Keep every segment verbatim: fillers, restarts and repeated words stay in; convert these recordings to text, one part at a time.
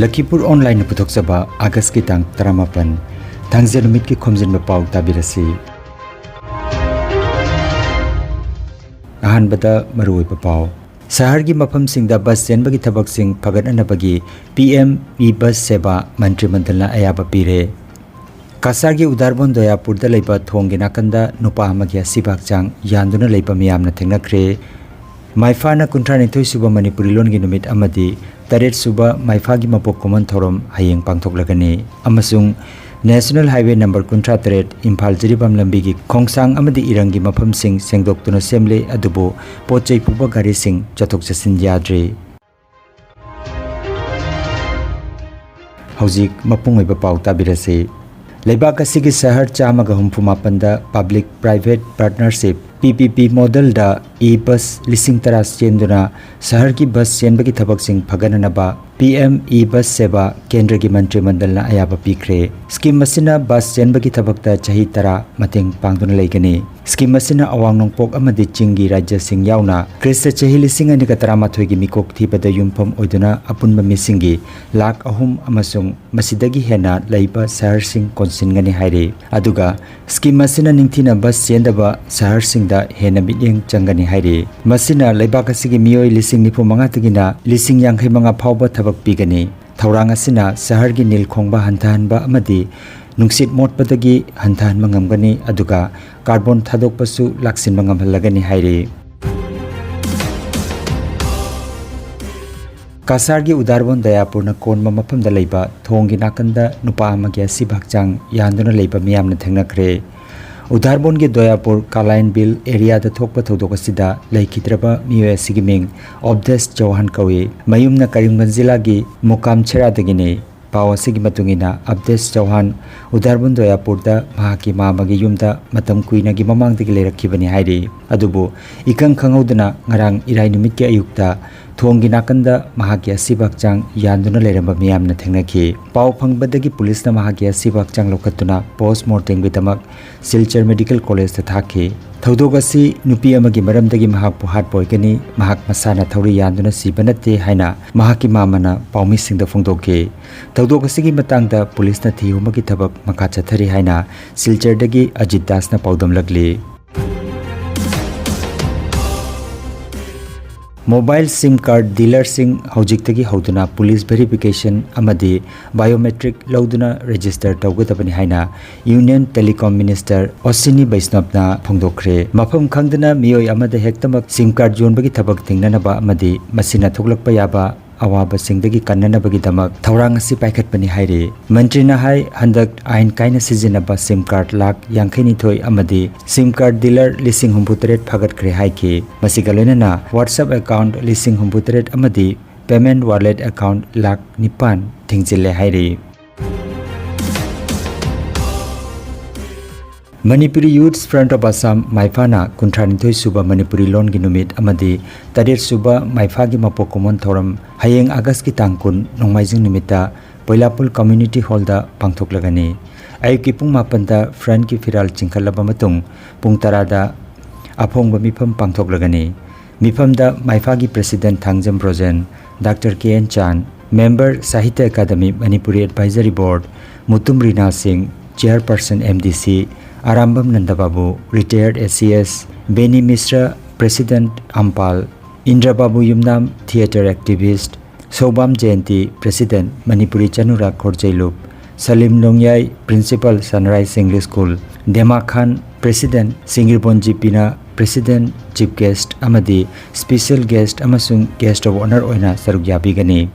ꯂꯈꯤꯄꯨꯔ ꯑꯣꯟꯂꯥꯏꯟꯅ ꯄꯨꯊꯣꯛꯆꯕ ꯑꯥꯒꯁꯀꯤ ꯇꯥꯡ ꯇꯔꯥꯃꯥꯄꯟ, ꯊꯥꯡꯖ ꯅꯨꯃꯤꯠꯀꯤ ꯈꯣꯝꯖꯤꯟꯕ ꯄꯥꯎ ꯇꯥꯕꯤꯔꯁꯤ꯫ ꯑꯍꯥꯟꯕꯗ ꯃꯔꯨꯑꯣꯏꯕ ꯄꯥꯎ꯫ ꯁꯍꯔꯒꯤ ꯃꯐꯝꯁꯤꯡꯗ ꯕꯁ ꯆꯦꯟꯕꯒꯤ ꯊꯕꯛꯁꯤꯡ ꯐꯒꯠꯅꯅꯕꯒꯤ ꯄꯤ ꯑꯦꯝ ꯏ ꯕꯁ ꯁꯦꯕꯥ ꯃꯟꯇ꯭ꯔꯤ ꯃꯟꯗꯜꯅ ꯑꯌꯥꯕ ꯄꯤꯔꯦ꯫ ꯀꯁꯥꯔꯒꯤ ꯎꯗꯥꯔꯕꯣꯟ ꯗꯣꯌꯥꯄꯨꯔꯗ ꯂꯩꯕ ꯊꯣꯡꯒꯤ ꯅꯥꯀꯟꯗ ꯅꯨꯄꯥ ꯑꯃꯒꯤ ꯑꯁꯤꯕ ꯍꯛꯆꯥꯡ ꯌꯥꯟꯗꯨꯅ ꯂꯩꯕ ꯃꯤꯌꯥꯝꯅ ꯊꯦꯡꯅꯈ꯭ꯔꯦ꯫ ꯃꯥꯏꯐꯥꯅ ꯀꯨꯟꯊ꯭ꯔꯥ ꯅꯤꯊꯣꯏ ꯁꯨꯕ ꯃꯅꯤꯄꯨꯔꯤ ꯂꯣꯟꯒꯤ ꯅꯨꯃꯤꯠ ꯑꯃꯗꯤ ꯇꯔꯦꯠ ꯁꯨꯕ ꯃꯥꯏꯐꯥꯒꯤ ꯃꯄꯣꯛ ꯀꯨꯝꯑꯣꯟ ꯊꯧꯔꯝ ꯍꯌꯦꯡ ꯄꯥꯡꯊꯣꯛꯂꯒꯅꯤ꯫ ꯑꯃꯁꯨꯡ ꯅꯦꯁꯅꯦꯜ ꯍꯥꯏꯋꯦ ꯅꯝꯕꯔ ꯀꯨꯟꯊ꯭ꯔꯥ ꯇꯔꯦꯠ ꯏꯝꯐꯥꯜ ꯖꯤꯔꯤꯕꯥꯝ ꯂꯝꯕꯤꯒꯤ ꯈꯣꯡꯁꯥꯡ ꯑꯃꯗꯤ ꯏꯔꯪꯒꯤ ꯃꯐꯝꯁꯤꯡ ꯁꯦꯡꯗꯣꯛꯇꯨꯅ ꯁꯦꯝꯂꯦ, ꯑꯗꯨꯕꯨ ꯄꯣꯠ ꯆꯩ ꯄꯨꯕ ꯒꯥꯔꯤꯁꯤꯡ ꯆꯠꯊꯣꯛ ꯆꯠꯁꯤꯟ ꯌꯥꯗ꯭ꯔꯦ꯫ ꯍꯧꯖꯤꯛ ꯃꯄꯨꯡ ꯑꯣꯏꯕ ꯄꯥꯎ ꯇꯥꯕꯤꯔꯁꯤ꯫ ꯂꯩꯕꯥꯛ ꯑꯁꯤꯒꯤ ꯁꯍꯔ ꯆꯥꯝꯃꯒ ꯍꯨꯝꯐꯨ ꯃꯥꯄꯟꯗ ꯄꯕ꯭ꯂꯤꯛ ꯄ꯭ꯔꯥꯏꯚꯦꯠ ꯄꯥꯔꯠꯅꯔꯁꯤꯞ, ꯄꯤ ꯄꯤ ꯄꯤ, ꯃꯣꯗꯦꯜꯗ ꯏ ꯕꯁ ꯂꯤꯁꯤꯡ ꯇꯔꯥ ꯆꯦꯟꯗꯨꯅ ꯁꯍꯔꯒꯤ ꯕꯁ ꯆꯦꯟꯕꯒꯤ ꯊꯕꯛꯁꯤꯡ ꯐꯒꯠꯅꯅꯕ ꯄꯤ ꯑꯦꯝ ꯏ ꯕꯁ ꯁꯦꯕꯥ ꯀꯦꯟꯗ꯭ꯔꯒꯤ ꯃꯟꯇ꯭ꯔꯤ ꯃꯟꯗꯜꯅ ꯑꯌꯥꯕ ꯄꯤꯈ꯭ꯔꯦ꯫ ꯁ꯭ꯀꯤꯝ ꯑꯁꯤꯅ ꯕꯁ ꯆꯦꯟꯕꯒꯤ ꯊꯕꯛꯇ ꯆꯍꯤ ꯇꯔꯥ ꯃꯇꯦꯡ ꯄꯥꯡꯗꯨꯅ ꯂꯩꯒꯅꯤ꯫ ꯁ꯭ꯀꯤꯝ ꯑꯁꯤꯅ ꯑꯋꯥꯡ ꯅꯣꯡꯄꯣꯛ ꯑꯃꯗꯤ ꯆꯤꯡꯒꯤ ꯔꯥꯖ꯭ꯌꯁꯤꯡ ꯌꯥꯎꯅ ꯈ꯭ꯔꯤꯁꯇ ꯆꯍꯤ ꯂꯤꯁꯤꯡ ꯑꯅꯤꯒ ꯇꯔꯥꯃꯥꯊꯣꯏꯒꯤ ꯃꯤꯀꯣꯛ ꯊꯤꯕꯗ ꯌꯨꯝꯐꯝ ꯑꯣꯏꯗꯨꯅ ꯑꯄꯨꯟꯕ ꯃꯤꯁꯤꯡꯒꯤ ꯂꯥꯈ ꯑꯍꯨꯝ ꯑꯃꯁꯨꯡ ꯃꯁꯤꯗꯒꯤ ꯍꯦꯟꯅ ꯂꯩꯕ ꯁꯍꯔꯁꯤꯡ ꯀꯣꯟꯁꯤꯟꯒꯅꯤ ꯍꯥꯏꯔꯤ꯫ ꯑꯗꯨꯒ ꯁ꯭ꯀꯤꯝ ꯑꯁꯤꯅ ꯅꯤꯡꯊꯤꯅ ꯕꯁ ꯆꯦꯟꯗꯕ ꯁꯍꯔꯁꯤꯡꯗ ꯍꯦꯟꯅ ꯃꯤꯠꯌꯦꯡ ꯆꯪꯒꯅꯤ ꯍꯥꯏꯔꯤ꯫ ꯃꯁꯤꯅ ꯂꯩꯕꯥꯛ ꯑꯁꯤꯒꯤ ꯃꯤꯑꯣꯏ ꯂꯤꯁꯤꯡ ꯅꯤꯐꯨ ꯃꯉꯥꯗꯒꯤꯅ ꯂꯤꯁꯤꯡ ꯌꯥꯡꯈꯩ ꯃꯉꯥ ꯐꯥꯎꯕ ꯊꯕꯛ ꯄꯤꯒꯅꯤ꯫ ꯊꯧꯔꯥꯡ ꯑꯁꯤꯅ ꯁꯍꯔꯒꯤ ꯅꯤꯜ ꯈꯣꯡꯕ ꯍꯟꯊꯍꯟꯕ ꯑꯃꯗꯤ ꯅꯨꯡꯁꯤꯠ ꯃꯣꯠꯄꯗꯒꯤ ꯍꯟꯊꯍꯟꯕ ꯉꯝꯒꯅꯤ, ꯑꯗꯨꯒ ꯀꯥꯔꯕꯣꯟ ꯊꯥꯗꯣꯛꯄꯁꯨ ꯂꯥꯛꯁꯤꯟꯕ ꯉꯝꯍꯜꯂꯒꯅꯤ ꯍꯥꯏꯔꯤ꯫ ꯀꯁꯥꯔꯒꯤ ꯎꯗꯥꯔꯕꯣꯟ ꯗꯌꯥꯄꯨꯔꯅ ꯀꯣꯟꯕ ꯃꯐꯝꯗ ꯂꯩꯕ ꯊꯣꯡꯒꯤ ꯅꯥꯀꯟꯗ ꯅꯨꯄꯥ ꯑꯃꯒꯤ ꯑꯁꯤꯕ ꯍꯛꯆꯥꯡ ꯌꯥꯟꯗꯨꯅ ꯂꯩꯕ ꯃꯤꯌꯥꯝꯅ ꯊꯦꯡꯅꯈ꯭ꯔꯦ꯫ ꯎꯗꯥꯔꯕꯣꯟꯒꯤ ꯗꯣꯌꯥꯄꯨꯔ ꯀꯥꯂꯥꯏꯟꯕꯤꯜ ꯑꯦꯔꯤꯌꯥꯗ ꯊꯣꯛꯄ ꯊꯧꯗꯣꯛ ꯑꯁꯤꯗ ꯂꯩꯈꯤꯗ꯭ꯔꯕ ꯃꯤꯑꯣꯏ ꯑꯁꯤꯒꯤ ꯃꯤꯡ ꯑꯣꯞꯗꯦꯁ ꯆꯧꯍꯥꯟ ꯀꯧꯏ꯫ ꯃꯌꯨꯝꯅ ꯀꯔꯤꯝꯒꯟꯖ ꯖꯤꯂꯥꯒꯤ ꯃꯨꯀꯥꯝ ꯁꯦꯔꯥꯗꯒꯤꯅꯤ꯫ ꯄꯥꯎ ꯑꯁꯤꯒꯤ ꯃꯇꯨꯡ ꯏꯟꯅ, ꯑꯞꯗꯦꯁ ꯆꯧꯍꯥꯟ ꯎꯗꯥꯔꯕꯨꯟ ꯗꯣꯌꯥꯄꯨꯔꯗ ꯃꯍꯥꯛꯀꯤ ꯃꯥꯃꯒꯤ ꯌꯨꯝꯗ ꯃꯇꯝ ꯀꯨꯏꯅꯒꯤ ꯃꯃꯥꯡꯗꯒꯤ ꯂꯩꯔꯛꯈꯤꯕꯅꯤ ꯍꯥꯏꯔꯤ꯫ ꯑꯗꯨꯕꯨ ꯏꯈꯪ ꯈꯪꯍꯧꯗꯅ ꯉꯔꯥꯡ ꯏꯔꯥꯏ ꯅꯨꯃꯤꯠꯀꯤ ꯑꯌꯨꯛꯇ ꯊꯣꯡꯒꯤ ꯅꯥꯀꯟꯗ ꯃꯍꯥꯛꯀꯤ ꯑꯁꯤꯕ ꯍꯛꯆꯥꯡ ꯌꯥꯟꯗꯨꯅ ꯂꯩꯔꯝꯕ ꯃꯤꯌꯥꯝꯅ ꯊꯦꯡꯅꯈꯤ꯫ ꯄꯥꯎ ꯐꯪꯕꯗꯒꯤ ꯄꯨꯂꯤꯁꯅ ꯃꯍꯥꯛꯀꯤ ꯑꯁꯤꯕ ꯍꯛꯆꯥꯡ ꯂꯧꯈꯠꯇꯨꯅ ꯄꯣꯁꯃꯣꯔꯇꯦꯝꯒꯤꯗꯃꯛ ꯁꯤꯜꯆꯔ ꯃꯦꯗꯤꯀꯦꯜ ꯀꯣꯂꯦꯖꯇ ꯊꯥꯈꯤ꯫ ꯊꯧꯗꯣꯛ ꯑꯁꯤ ꯅꯨꯄꯤ ꯑꯃꯒꯤ ꯃꯔꯝꯗꯒꯤ ꯃꯍꯥꯛꯄꯨ ꯍꯥꯠꯄ ꯑꯣꯏꯒꯅꯤ, ꯃꯍꯥꯛ ꯃꯁꯥꯅ ꯊꯧꯔꯤ ꯌꯥꯟꯗꯨꯅ ꯁꯤꯕ ꯅꯠꯇꯦ ꯍꯥꯏꯅ ꯃꯍꯥꯛꯀꯤ ꯃꯃꯥꯅ ꯄꯥꯎꯃꯤꯁꯤꯡꯗ ꯐꯣꯡꯗꯣꯛꯈꯤ꯫ ꯊꯧꯗꯣꯛ ꯑꯁꯤꯒꯤ ꯃꯇꯥꯡꯗ ꯄꯨꯂꯤꯁꯅ ꯊꯤꯍꯨꯝꯕꯒꯤ ꯊꯕꯛ ꯃꯈꯥ ꯆꯠꯊꯔꯤ ꯍꯥꯏꯅ ꯁꯤꯜꯆꯔꯗꯒꯤ ꯑꯖꯤꯠ ꯗꯥꯁꯅ ꯄꯥꯎꯗꯝꯂꯛꯂꯤ꯫ ꯃꯣꯕꯥꯏꯜ ꯁꯤꯝ ꯀꯥꯔꯗ ꯗꯤꯂꯔꯁꯤꯡ ꯍꯧꯖꯤꯛꯇꯒꯤ ꯍꯧꯗꯨꯅ ꯄꯨꯂꯤꯁ ꯚꯦꯔꯤꯐꯤꯀꯦꯁꯟ ꯑꯃꯗꯤ ꯕꯥꯏꯑꯣꯃꯦꯇ꯭ꯔꯤꯛ ꯂꯧꯗꯨꯅ ꯔꯦꯖꯤꯁꯇꯔ ꯇꯧꯒꯗꯕꯅꯤ ꯍꯥꯏꯅ ꯌꯨꯅꯤꯌꯟ ꯇꯦꯂꯤꯀꯣꯝ ꯃꯤꯅꯤꯁꯇꯔ ꯑꯣꯁꯤꯅꯤ ꯕꯩꯁꯅꯕꯅ ꯐꯣꯡꯗꯣꯛꯈ꯭ꯔꯦ꯫ ꯃꯐꯝ ꯈꯪꯗꯅ ꯃꯤꯑꯣꯏ ꯑꯃꯗ ꯍꯦꯛꯇꯃꯛ ꯁꯤꯝ ꯀꯥꯔꯗ ꯌꯣꯟꯕꯒꯤ ꯊꯕꯛ ꯊꯤꯡꯅꯅꯕ ꯑꯃꯗꯤ ꯃꯁꯤꯅ ꯊꯣꯛꯂꯛꯄ ꯌꯥꯕ ꯑꯋꯥꯕꯁꯤꯡꯗꯒꯤ ꯀꯟꯅꯅꯕꯒꯤꯗꯃꯛ ꯊꯧꯔꯥꯡ ꯑꯁꯤ ꯄꯥꯏꯈꯠꯄꯅꯤ ꯍꯥꯏꯔꯤ꯫ ꯃꯟꯇ꯭ꯔꯤꯅ ꯍꯥꯏ, ꯍꯟꯗꯛ ꯑꯥꯏꯟ ꯀꯥꯏꯅ ꯁꯤꯖꯤꯟꯅꯕ ꯁꯤꯝ ꯀꯥꯔꯗ ꯂꯥꯈ ꯌꯥꯡꯈꯩ ꯅꯤꯊꯣꯏ ꯑꯃꯗꯤ ꯁꯤꯝ ꯀꯥꯔꯗ ꯗꯤꯂꯔ ꯂꯤꯁꯤꯡ ꯍꯨꯝꯐꯨ ꯇꯔꯦꯠ ꯐꯥꯒꯠꯈ꯭ꯔꯦ ꯍꯥꯏꯈꯤ꯫ ꯃꯁꯤꯒ ꯂꯣꯏꯅꯅ WhatsApp ꯑꯦꯀꯥꯎꯟꯠ ꯂꯤꯁꯤꯡ ꯍꯨꯝꯐꯨ ꯇꯔꯦꯠ ꯑꯃꯗꯤ ꯄꯦꯃꯦꯟꯠ ꯋꯥꯂꯦꯠ ꯑꯦꯀꯥꯎꯟꯠ ꯂꯥꯈ ꯅꯤꯄꯥꯟ ꯊꯤꯡꯖꯤꯜꯂꯦ ꯍꯥꯏꯔꯤ꯫ Manipuri Youths Front of Assam, ꯃꯥꯏꯐꯥꯅ ꯀꯨꯟꯊ꯭ꯔꯥꯅꯤꯊꯣꯏ ꯁꯨꯕ ꯃꯅꯤꯄꯨꯔꯤ ꯂꯣꯟꯒꯤ ꯅꯨꯃꯤꯠ ꯑꯃꯗꯤ ꯇꯔꯦꯠ ꯁꯨꯕ ꯃꯥꯏꯐꯥꯒꯤ ꯃꯄꯣꯛ ꯀꯨꯝꯑꯣꯟ ꯊꯧꯔꯝ ꯍꯌꯦꯡ ꯑꯥꯒꯁꯀꯤ ꯇꯥꯡ ꯀꯨꯟ, ꯅꯣꯡꯃꯥꯏꯖꯤꯡ ꯅꯨꯃꯤꯠꯇ ꯄꯣꯏꯂꯥꯄꯨꯜ ꯀꯝꯃ꯭ꯌꯨꯅꯤꯇꯤ ꯍꯣꯜꯗ ꯄꯥꯡꯊꯣꯛꯂꯒꯅꯤ꯫ ꯑꯌꯨꯛꯀꯤ ꯄꯨꯡ ꯃꯥꯄꯟꯗ ꯐ꯭ꯔꯟꯠꯀꯤ ꯐꯤꯔꯥꯜ ꯆꯤꯡꯈꯠꯂꯕ ꯃꯇꯨꯡ ꯄꯨꯡ ꯇꯔꯥꯗ ꯑꯐꯣꯡꯕ ꯃꯤꯐꯝ ꯄꯥꯡꯊꯣꯛꯂꯒꯅꯤ꯫ ꯃꯤꯐꯝꯗ ꯃꯥꯏꯐꯥꯒꯤ president Thangjam Brojen, doctor K N Chan, member Sahitya Akademi Manipuri advisory board, Mutum Rina Singh, chairperson M D ꯁꯤ, ꯑꯔꯥꯝꯕꯝ ꯅꯟꯗꯕꯥꯕꯨ, ꯔꯤꯇꯥꯌꯔꯗ A C S, Beni Mishra, president Ampal, Indrababu Yumnam, theatre activist, Sobam Jayanti, president Manipuri Chanura Khorjeilup, Salim Nongyai, principal, Sunrise English school, Dema Khan, president Singhirbonji Pina, president, chief guest ꯑꯃꯗꯤ ꯁ꯭ꯄꯦꯁꯤꯌꯦꯜ ꯒꯦꯁ꯭ꯠ ꯑꯃꯁꯨꯡ ꯒꯦꯁ꯭ꯠ ꯑꯣꯐ ꯑꯣꯅꯔ ꯑꯣꯏꯅ ꯁꯔꯨꯛ ꯌꯥꯕꯤꯒꯅꯤ꯫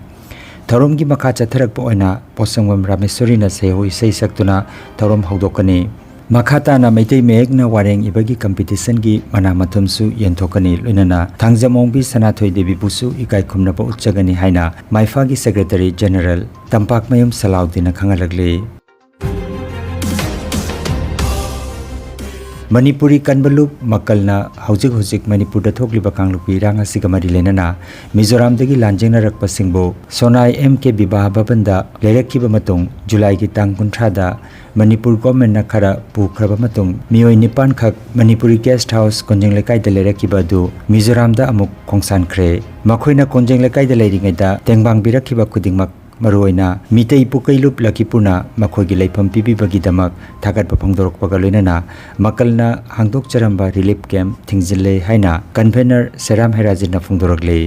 ꯊꯧꯔꯝꯒꯤ ꯃꯈꯥ ꯆꯠꯊꯔꯛꯄ ꯑꯣꯏꯅ ꯄꯣꯠꯁꯪꯕꯝ ꯔꯥꯃꯦꯁ꯭ꯋꯔꯤꯅ ꯁꯩꯍꯧ ꯏꯁꯩ ꯁꯛꯇꯨꯅ ꯊꯧꯔꯝ ꯍꯧꯗꯣꯛꯀꯅꯤ꯫ ꯃꯈꯥ ꯇꯥꯅ ꯃꯩꯇꯩ ꯃꯌꯦꯛꯅ ꯋꯥꯔꯦꯡ ꯏꯕꯒꯤ ꯀꯝꯄꯤꯇꯤꯁꯟꯒꯤ ꯃꯅꯥ ꯃꯊꯨꯝꯁꯨ ꯌꯦꯟꯊꯣꯛꯀꯅꯤ, ꯂꯣꯏꯅꯅ ꯊꯥꯡꯖꯝ ꯑꯣꯡꯕꯤ ꯁꯅꯥꯊꯣꯏ ꯗꯦꯕꯤꯕꯨꯁꯨ ꯏꯀꯥꯏ ꯈꯨꯝꯅꯕ ꯎꯠꯆꯒꯅꯤ ꯍꯥꯏꯅ ꯃꯥꯏꯐꯥꯒꯤ ꯁꯦꯀ꯭ꯔꯦꯇꯔꯤ ꯖꯦꯅꯔꯦꯜ ꯇꯝꯄꯥꯛꯃꯌꯨꯝ ꯁꯂꯥꯎꯗꯤꯟꯅ ꯈꯪꯍꯜꯂꯛꯂꯤ꯫ ꯃꯅꯤꯄꯨꯔꯤ ꯀꯟꯕ ꯂꯨꯞ ꯃꯀꯜꯅ ꯍꯧꯖꯤꯛ ꯍꯧꯖꯤꯛ ꯃꯅꯤꯄꯨꯔꯗ ꯊꯣꯛꯂꯤꯕ ꯀꯥꯡꯂꯨꯞꯀꯤ ꯏꯔꯥꯡ ꯑꯁꯤꯒ ꯃꯔꯤ ꯂꯩꯅꯅ ꯃꯤꯖꯣꯔꯥꯝꯗꯒꯤ ꯂꯥꯟꯖꯦꯡꯅꯔꯛꯄꯁꯤꯡꯕꯨ ꯁꯣꯅꯥꯏ ꯑꯦꯝ ꯀꯦ ꯕꯤꯕꯥꯍ ꯚꯕꯟꯗ ꯂꯩꯔꯛꯈꯤꯕ ꯃꯇꯨꯡ ꯖꯨꯂꯥꯏꯒꯤ ꯇꯥꯡ ꯀꯨꯟꯊ꯭ꯔꯥꯗ ꯃꯅꯤꯄꯨꯔ ꯒꯣꯔꯃꯦꯟꯅ ꯈꯔ ꯄꯨꯈ꯭ꯔꯕ ꯃꯇꯨꯡ ꯃꯤꯑꯣꯏ ꯅꯤꯄꯥꯟ ꯈꯛ ꯃꯅꯤꯄꯨꯔꯤ ꯒꯦꯁ ꯍꯥꯎꯁ ꯀꯣꯟꯖꯦꯡ ꯂꯩꯀꯥꯏꯗ ꯂꯩꯔꯛꯈꯤꯕ ꯑꯗꯨ ꯃꯤꯖꯣꯔꯥꯝꯗ ꯑꯃꯨꯛ ꯈꯣꯡꯁꯥꯟꯈ꯭ꯔꯦ꯫ ꯃꯈꯣꯏꯅ ꯀꯣꯟꯖꯦꯡ ꯂꯩꯀꯥꯏꯗ ꯂꯩꯔꯤꯉꯩꯗ ꯇꯦꯡꯕꯥꯡꯕꯤꯔꯛꯈꯤꯕ ꯈꯨꯗꯤꯡꯃꯛ, ꯃꯔꯨꯑꯣꯏꯅ ꯃꯤꯇꯩ ꯏꯄꯨ ꯀꯩꯂꯨꯞ ꯂꯛꯈꯤꯄꯨꯔꯅ ꯃꯈꯣꯏꯒꯤ ꯂꯩꯐꯝ ꯄꯤꯕꯤꯕꯒꯤꯗꯃꯛ ꯊꯥꯒꯠꯄ ꯐꯣꯡꯗꯣꯔꯛꯄꯒ ꯂꯣꯏꯅꯅ ꯃꯀꯜꯅ ꯍꯥꯡꯗꯣꯛꯆꯔꯝꯕ ꯔꯤꯂꯤꯐ ꯀꯦꯝꯞ ꯊꯤꯡꯖꯤꯜꯂꯦ ꯍꯥꯏꯅ ꯀꯟꯚꯦꯅꯔ ꯁꯦꯔꯥꯝ ꯍꯦꯔꯥꯖꯤꯟꯅ ꯐꯣꯡꯗꯣꯔꯛꯂꯤ꯫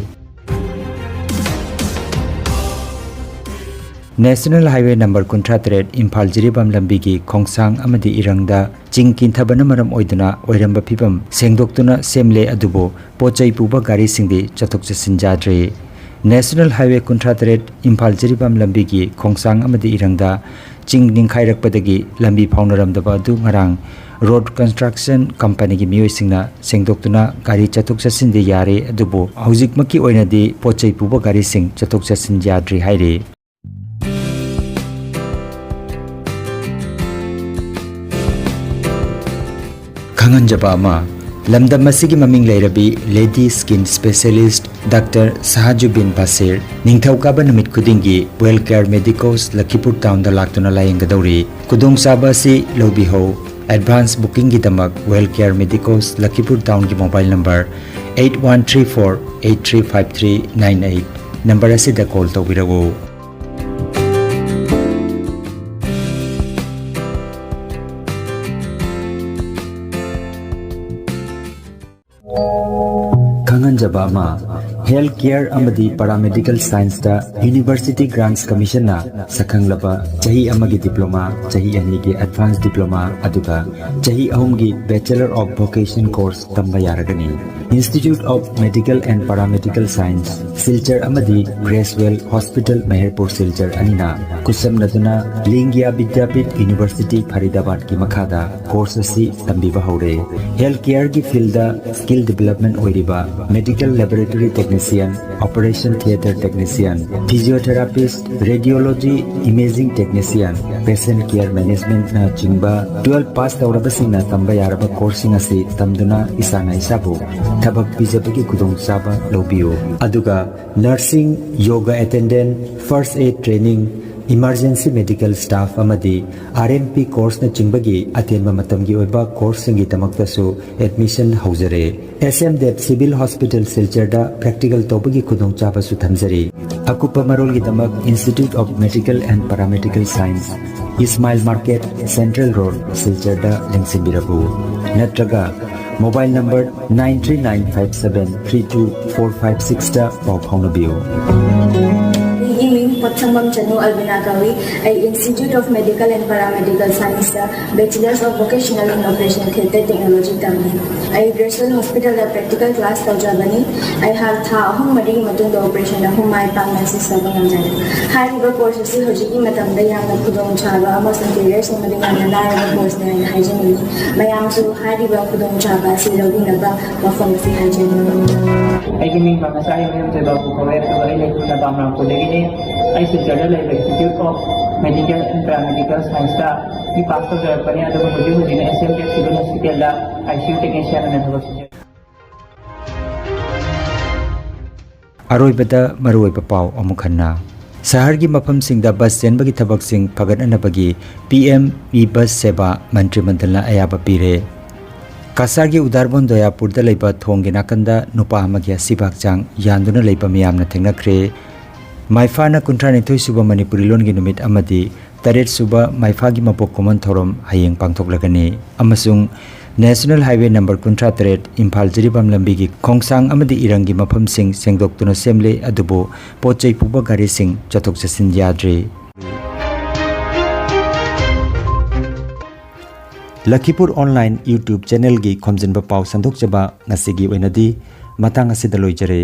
ꯅꯦꯁꯅꯦꯜ ꯍꯥꯏꯋꯦ ꯅꯝꯕꯔ ꯀꯨꯟꯊ꯭ꯔꯥ ꯇꯔꯦꯠ ꯏꯝꯐꯥꯜ ꯖꯤꯔꯤꯕꯥꯝ ꯂꯝꯕꯤꯒꯤ ꯈꯣꯡꯁꯥꯡ ꯑꯃꯗꯤ ꯏꯔꯪꯗ ꯆꯤꯡ ꯀꯤꯟꯊꯕꯅ ꯃꯔꯝ ꯑꯣꯏꯗꯨꯅ ꯑꯣꯏꯔꯝꯕ ꯐꯤꯕꯝ ꯁꯦꯡꯗꯣꯛꯇꯨꯅ ꯁꯦꯝꯂꯦ, ꯑꯗꯨꯕꯨ ꯄꯣꯠ ꯆꯩ ꯄꯨꯕ ꯒꯥꯔꯤꯁꯤꯡꯗꯤ ꯆꯠꯊꯣꯛ ꯆꯠꯁꯤꯟ ꯌꯥꯗ꯭ꯔꯦ꯫ ꯅꯦꯁꯅꯦꯜ ꯍꯥꯏꯋꯦ ꯀꯨꯟꯊ꯭ꯔꯥ ꯇꯔꯦꯠ ꯏꯝꯐꯥꯜ ꯖꯤꯔꯤꯕꯥꯝ ꯂꯝꯕꯤꯒꯤ ꯈꯣꯡꯁꯥꯡ ꯑꯃꯗꯤ ꯏꯔꯪꯗ ꯆꯤꯡ ꯅꯤꯡꯈꯥꯏꯔꯛꯄꯗꯒꯤ ꯂꯝꯕꯤ ꯐꯥꯎꯅꯔꯝꯗꯕ ꯑꯗꯨ ꯉꯔꯥꯡ ꯔꯣꯗ ꯀꯟꯁꯇ꯭ꯔꯛꯁꯟ ꯀꯝꯄꯅꯤꯒꯤ ꯃꯤꯑꯣꯏꯁꯤꯡꯅ ꯁꯦꯡꯗꯣꯛꯇꯨꯅ ꯒꯥꯔꯤ ꯆꯠꯊꯣꯛ ꯆꯠꯁꯤꯟꯗꯤ ꯌꯥꯔꯦ, ꯑꯗꯨꯕꯨ ꯍꯧꯖꯤꯛꯃꯛꯀꯤ ꯑꯣꯏꯅꯗꯤ ꯄꯣꯠ ꯆꯩ ꯄꯨꯕ ꯒꯥꯔꯤꯁꯤꯡ ꯆꯠꯊꯣꯛ ꯆꯠꯁꯤꯟ ꯌꯥꯗ꯭ꯔꯤ ꯍꯥꯏꯔꯤ꯫ ꯈꯪꯍꯟꯖꯕ ꯑꯃ, ꯂꯝꯗꯝ ꯑꯁꯤꯒꯤ ꯃꯃꯤꯡ ꯂꯩꯔꯕꯤ ꯂꯦꯗꯤ ꯁ꯭ꯀꯤꯟ ꯁ꯭ꯄꯦꯁꯤꯌꯦꯂꯤꯁ꯭ꯠ ꯗꯥꯛꯇꯔ ꯁꯥꯍꯖꯨꯕꯤꯟ ꯕꯥꯁꯤꯔ ꯅꯤꯡꯊꯧꯀꯥꯕ ꯅꯨꯃꯤꯠ ꯈꯨꯗꯤꯡꯒꯤ ꯋꯦꯜ ꯀꯦꯌꯔ ꯃꯦꯗꯤꯀꯣꯁ ꯂꯈꯤꯄꯨꯔ ꯇꯥꯎꯟꯗ ꯂꯥꯛꯇꯨꯅ ꯂꯥꯌꯦꯡꯒꯗꯧꯔꯤ꯫ ꯈꯨꯗꯣꯡꯆꯥꯕ ꯑꯁꯤ ꯂꯧꯕꯤꯍꯧ꯫ ꯑꯦꯗꯚꯥꯟꯁ ꯕꯨꯀꯤꯡꯒꯤꯗꯃꯛ ꯋꯦꯜ ꯀꯦꯌꯔ ꯃꯦꯗꯤꯀꯣꯁ ꯂꯈꯤꯄꯨꯔ ꯇꯥꯎꯟꯒꯤ mobile number eight one three four eight three five three nine eight number ꯑꯁꯤꯗ ꯀꯣꯜ ꯇꯧꯕꯤꯔꯛꯎ꯫ ꯈꯪꯍꯟꯖꯕ ꯑꯃ, ꯍꯦꯜꯊ ꯀꯦꯌꯔ ꯑꯃꯗꯤ ꯄꯥꯔꯥꯃꯦꯗꯤꯀꯦꯜ ꯁꯥꯏꯟꯁꯇ ꯌꯨꯅꯤꯚꯔꯁꯤꯇꯤ ꯒ꯭ꯔꯥꯟꯠꯁ ꯀꯃꯤꯁꯟꯅ ꯁꯛꯈꯪꯂꯕ ꯆꯍꯤ ꯑꯃꯒꯤ ꯗꯤꯄ꯭ꯂꯣꯃꯥ, ꯆꯍꯤ ꯑꯅꯤꯒꯤ ꯑꯦꯗꯚꯥꯟꯁ ꯗꯤꯄ꯭ꯂꯣꯃꯥ, ꯑꯗꯨꯒ ꯆꯍꯤ ꯑꯍꯨꯝꯒꯤ Bachelor of Vocation course ꯇꯝꯕ ꯌꯥꯔꯒꯅꯤ꯫ Institute of Medical and Paramedical Science, Silchar ꯑꯃꯗꯤ ꯒ꯭ꯔꯦꯁꯋꯦꯜ ꯍꯣꯁꯄꯤꯇꯥꯜ ꯃꯦꯍꯔꯄꯨꯔ ꯁꯤꯜꯆꯔ ꯑꯅꯤꯅ ꯈꯨꯠꯁꯝꯅꯗꯨꯅ ꯂꯤꯡꯒ꯭ꯌꯥ ꯕꯤꯗ꯭ꯌꯥꯄꯤꯊ ꯌꯨꯅꯤꯚꯔꯁꯤꯇꯤ ꯐꯔꯤꯗꯥꯕꯥꯗꯀꯤ ꯃꯈꯥꯗ ꯀꯣꯔꯁ ꯑꯁꯤ ꯇꯝꯕꯤꯕ ꯍꯧꯔꯦ꯫ ꯍꯦꯜꯊ ꯀꯦꯌꯔꯒꯤ ꯐꯤꯜꯗ ꯁ꯭ꯀꯤꯜ ꯗꯤꯚꯦꯂꯞꯃꯦꯟꯠ ꯑꯣꯏꯔꯤꯕ medical laboratory technology Technician, Operation Theatre Technician, Physiotherapist, Radiology, Imaging Technician, Patient Care Managementꯅ ꯆꯤꯡꯕ twelve pass ꯇꯧꯔꯕꯁꯤꯡꯅ ꯇꯝꯕ ꯌꯥꯔꯕ courseꯁꯤꯡ ꯑꯁꯤ ꯇꯝꯗꯨꯅ ꯏꯁꯥꯅ ꯏꯁꯥꯕꯨ ꯊꯕꯛ ꯄꯤꯖꯕꯒꯤ ꯈꯨꯗꯣꯡꯆꯥꯕ ꯂꯧꯕꯤꯌꯨ꯫ ꯑꯗꯨꯒ nursing, yoga attendant, first aid training, emergency medical staff ꯑꯃꯗꯤ R M P courseꯅꯆꯤꯡꯕꯒꯤ ꯑꯇꯦꯟꯕ ꯃꯇꯝꯒꯤ ꯑꯣꯏꯕ courseꯁꯤꯡꯒꯤꯗꯃꯛꯇꯁꯨ admission ꯍꯧꯖꯔꯦ꯫ S M Dev Civil Hospital ꯁꯤꯜꯆꯔꯗ practical ꯇꯧꯕꯒꯤ ꯈꯨꯗꯣꯡꯆꯥꯕꯁꯨ ꯊꯝꯖꯔꯤ꯫ ꯑꯀꯨꯞꯄ ꯃꯔꯣꯜꯒꯤꯗꯃꯛ Institute of Medical and Paramedical Science, Ismail Market, Central Road, ꯁꯤꯜꯆꯔꯗ ꯂꯦꯡꯁꯤꯟꯕꯤꯔꯛꯎ꯫ ꯅꯠꯇ꯭ꯔꯒ mobile number nine three nine five seven three two four five sixꯇ ꯄꯥꯎ ꯐꯥꯎꯅꯕꯤꯌꯨ꯫ ꯑꯩꯒꯤ ꯃꯤꯡ ꯄꯣꯠꯁꯪꯕꯝ ꯆꯅꯨ ꯑꯜꯕꯤꯅꯥ ꯀꯧꯏ꯫ ꯑꯩ Institute of Medical and Paramedical Scienceꯇ Bachelors of Vocational in Operation Theatre Technology ꯇꯝꯃꯤ꯫ ꯑꯩ Graceland Hospitalꯗ practical class ꯇꯧꯖꯕꯅꯤ꯫ ꯑꯩꯍꯥꯛ ꯊꯥ ꯑꯍꯨꯝ ꯃꯔꯤꯒꯤ ꯃꯇꯨꯡꯗ operation ꯑꯍꯨꯝ ꯃꯥꯏ ꯄꯥꯛꯅ assist ꯇꯧꯕ ꯉꯝꯖꯔꯦ꯫ ꯍꯥꯏꯔꯤꯕ course ꯑꯁꯤ ꯍꯧꯖꯤꯛꯀꯤ ꯃꯇꯝꯗ ꯌꯥꯝꯅ ꯈꯨꯗꯣꯡꯆꯥꯕ ꯑꯃꯁꯨꯡ career ꯁꯦꯝꯕꯗ ꯌꯥꯝꯅ ꯂꯥꯏꯔꯕ courseꯅꯤ ꯍꯥꯏꯅ ꯍꯥꯏꯖꯅꯤꯡꯏ꯫ ꯃꯌꯥꯝꯁꯨ ꯍꯥꯏꯔꯤꯕ ꯈꯨꯗꯣꯡꯆꯥꯕ ꯑꯁꯤ ꯂꯧꯕꯤꯅꯕ ꯋꯥꯐꯝ ꯑꯁꯤ ꯍꯥꯏꯖꯔꯤ꯫ ꯑꯩꯒꯤ ꯃꯤꯡ ꯄꯥꯝꯅꯁꯥ ꯌꯨꯝꯖꯦꯝ ꯖꯣꯏꯕꯥꯕꯨ ꯀꯧꯋꯦ, ꯑꯗꯨꯒ ꯑꯩ ꯂꯩꯐꯝꯅ ꯕꯥꯝꯔꯥꯝꯄꯨꯔꯗꯒꯤꯅꯤ꯫ ꯑꯩ ꯁꯤꯜꯆꯔꯗ ꯂꯩꯕ Institute of Medical and Paramedical Scienceꯇ B pass ꯇꯧꯖꯔꯛꯄꯅꯤ, ꯑꯗꯨꯒ ꯍꯧꯖꯤꯛ ꯍꯧꯖꯤꯛꯅ S M Dev Civil Hospitalꯗ I C U technician ꯑꯣꯏꯅ ꯊꯕꯛ ꯁꯨꯖꯔꯤ꯫ ꯑꯔꯣꯏꯕꯗ ꯃꯔꯨꯑꯣꯏꯕ ꯄꯥꯎ ꯑꯃꯨꯛ ꯍꯟꯅ꯫ ꯁꯍꯔꯒꯤ ꯃꯐꯝꯁꯤꯡꯗ bus ꯆꯦꯟꯕꯒꯤ ꯊꯕꯛꯁꯤꯡ ꯐꯒꯠꯅꯅꯕꯒꯤ P M E Bus Seva ꯃꯟꯇ꯭ꯔꯤ ꯃꯟꯗꯜꯅ ꯑꯌꯥꯕ ꯄꯤꯔꯦ꯫ ꯀꯁꯥꯔꯒꯤ ꯎꯗꯥꯔꯕꯣꯟ ꯗꯣꯌꯥꯄꯨꯔꯗ ꯂꯩꯕ ꯊꯣꯡꯒꯤ ꯅꯥꯀꯟꯗ ꯅꯨꯄꯥ ꯑꯃꯒꯤ ꯑꯁꯤꯕ ꯍꯛꯆꯥꯡ ꯌꯥꯟꯗꯨꯅ ꯂꯩꯕ ꯃꯤꯌꯥꯝꯅ ꯊꯦꯡꯅꯈ꯭ꯔꯦ꯫ ꯃꯥꯏꯐꯥꯅ ꯀꯨꯟꯊ꯭ꯔꯥ ꯅꯤꯊꯣꯏ ꯁꯨꯕ ꯃꯅꯤꯄꯨꯔꯤ ꯂꯣꯟꯒꯤ ꯅꯨꯃꯤꯠ ꯑꯃꯗꯤ ꯇꯔꯦꯠ ꯁꯨꯕ ꯃꯥꯏꯐꯥꯒꯤ ꯃꯄꯣꯛ ꯀꯨꯝꯑꯣꯟ ꯊꯧꯔꯝ ꯍꯌꯦꯡ ꯄꯥꯡꯊꯣꯛꯂꯒꯅꯤ꯫ ꯑꯃꯁꯨꯡ National Highway number ꯀꯨꯟꯊ꯭ꯔꯥ ꯇꯔꯦꯠ ꯏꯝꯐꯥꯜ ꯖꯤꯔꯤꯕꯥꯝ ꯂꯝꯕꯤꯒꯤ ꯈꯣꯡꯁꯥꯡ ꯑꯃꯗꯤ ꯏꯔꯪꯒꯤ ꯃꯐꯝꯁꯤꯡ ꯁꯦꯡꯗꯣꯛꯇꯨꯅ ꯁꯦꯝꯂꯦ, ꯑꯗꯨꯕꯨ ꯄꯣꯠ ꯆꯩ ꯄꯨꯕ ꯒꯥꯔꯤꯁꯤꯡ ꯆꯠꯊꯣꯛ ꯆꯠꯁꯤꯟ ꯌꯥꯗ꯭ꯔꯦ꯫ ꯂꯈꯤꯄꯨꯔ online YouTube channelꯒꯤ ꯈꯣꯝꯖꯤꯟꯕ ꯄꯥꯎ ꯁꯟꯗꯣꯛꯆꯕ ꯉꯁꯤꯒꯤ ꯑꯣꯏꯅꯗꯤ ꯃꯇꯥꯡ ꯑꯁꯤꯗ ꯂꯣꯏꯖꯔꯦ꯫